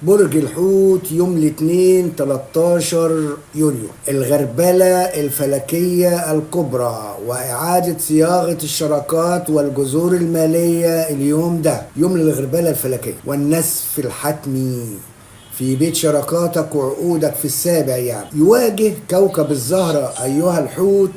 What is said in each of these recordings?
برج الحوت يوم الاثنين 13 يوليو، الغربلة الفلكية الكبرى وإعادة صياغة الشراكات والجذور المالية. اليوم ده يوم الغربلة الفلكية والنسف الحتمي في بيت شراكاتك وعقودك في السابع. يعني يواجه كوكب الزهرة أيها الحوت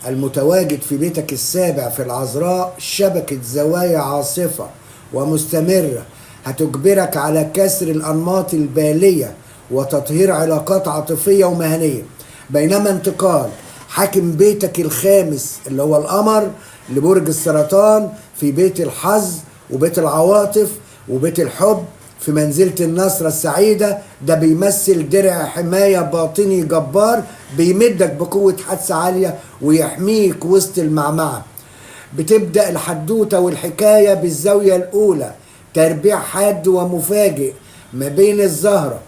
المتواجد في بيتك السابع في العذراء شبكة زوايا عاصفة ومستمرة هتجبرك على كسر الأنماط البالية وتطهير علاقات عاطفية ومهنية، بينما انتقال حاكم بيتك الخامس اللي هو القمر لبرج السرطان في بيت الحظ وبيت العواطف وبيت الحب في منزلة النصرة السعيدة، ده بيمثل درع حماية باطني جبار بيمدك بقوة حدس عالية ويحميك وسط المعمعة. بتبدأ الحدوتة والحكاية بالزاوية الأولى، تربيع حاد ومفاجئ ما بين الزهرة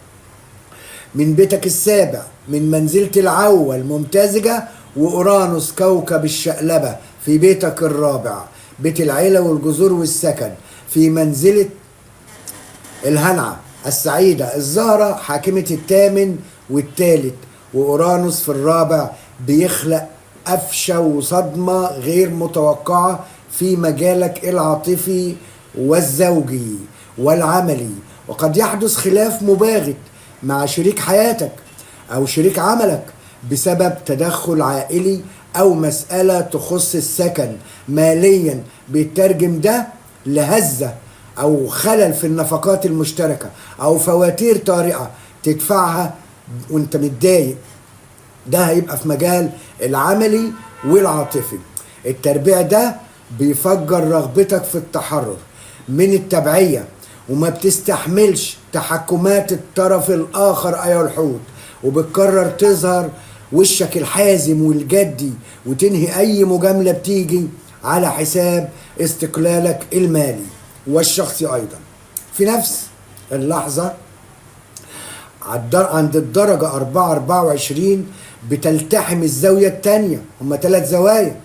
من بيتك السابع من منزلة العوة الممتزجة وأورانوس كوكب الشقلبة في بيتك الرابع بيت العيلة والجذور والسكن في منزلة الهنعة السعيدة. الزهرة حاكمة الثامن والثالث وأورانوس في الرابع بيخلق قفشة وصدمة غير متوقعة في مجالك العاطفي والزوجي والعملي، وقد يحدث خلاف مباغت مع شريك حياتك أو شريك عملك بسبب تدخل عائلي أو مسألة تخص السكن ماليا. بيترجم ده لهزة أو خلل في النفقات المشتركة أو فواتير طارئة تدفعها وانت متضايق. ده هيبقى في مجال العملي والعاطفي. التربيع ده بيفجر رغبتك في التحرر من التبعية وما بتستحملش تحكمات الطرف الآخر أيها الحوت، وبتقرر تظهر وشك الحازم والجدي وتنهي أي مجاملة بتيجي على حساب استقلالك المالي والشخصي أيضا. في نفس اللحظة عند الدرجة 4:24 بتلتحم الزاوية التانية، هما 3 زوايا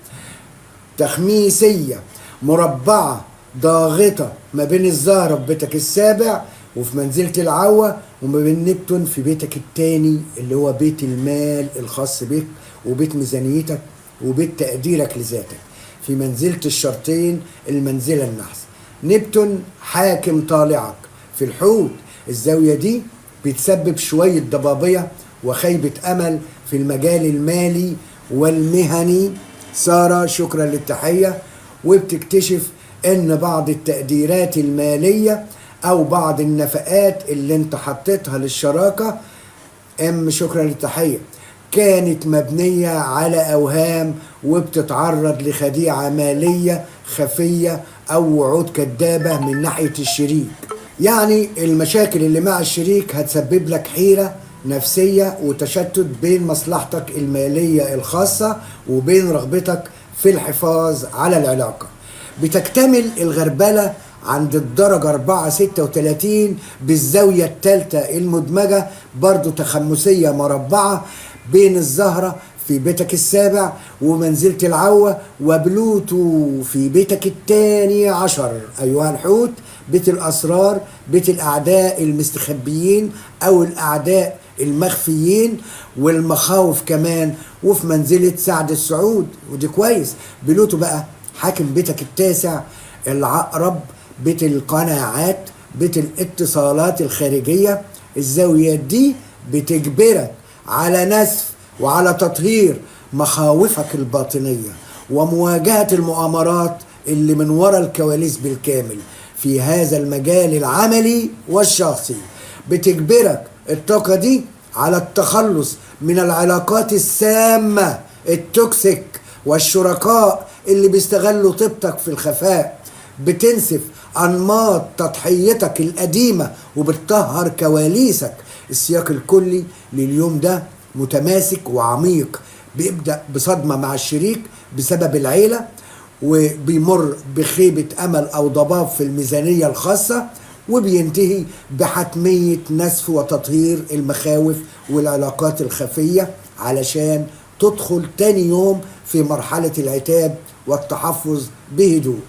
تخميسية مربعة ضاغطة ما بين الزهرة في بيتك السابع وفي منزلة العوة وما بين نبتون في بيتك التاني اللي هو بيت المال الخاص بك وبيت ميزانيتك وبيت تقديرك لذاتك في منزلة الشرطين المنزلة النحس. نبتون حاكم طالعك في الحوت، الزاوية دي بتسبب شوية ضبابية وخيبة أمل في المجال المالي والمهني. سارة شكرا للتحية. وبتكتشف ان بعض التقديرات المالية او بعض النفقات اللي انت حطيتها للشراكة، شكرا للتحية، كانت مبنية على اوهام وبتتعرض لخديعة مالية خفية او وعود كدابة من ناحية الشريك. يعني المشاكل اللي مع الشريك هتسبب لك حيرة نفسية وتشتت بين مصلحتك المالية الخاصة وبين رغبتك في الحفاظ على العلاقة. بتكتمل الغربلة عند الدرجة 4:36 بالزاوية الثالثة المدمجة برضو تخمسية مربعة بين الزهرة في بيتك السابع ومنزلة العوة وبلوتو في بيتك 12 أيها الحوت، بيت الأسرار، بيت الأعداء المستخبيين أو الأعداء المخفيين والمخاوف كمان، وفي منزلة سعد السعود ودي كويس. بلوتو بقى حاكم بيتك التاسع العقرب، بيت القناعات، بيت الاتصالات الخارجية. الزاوية دي بتجبرك على نسف وعلى تطهير مخاوفك الباطنية ومواجهة المؤامرات اللي من وراء الكواليس بالكامل في هذا المجال العملي والشخصي. بتجبرك الطاقة دي على التخلص من العلاقات السامة ال toxic والشركاء اللي بيستغلوا طيبتك في الخفاء. بتنسف أنماط تضحيتك القديمة وبتطهر كواليسك. السياق الكلي لليوم ده متماسك وعميق، بيبدأ بصدمة مع الشريك بسبب العيلة، وبيمر بخيبة أمل أو ضباب في الميزانية الخاصة، وبينتهي بحتمية نسف وتطهير المخاوف والعلاقات الخفية علشان تدخل تاني يوم في مرحلة العتاب والتحفظ بهدوء.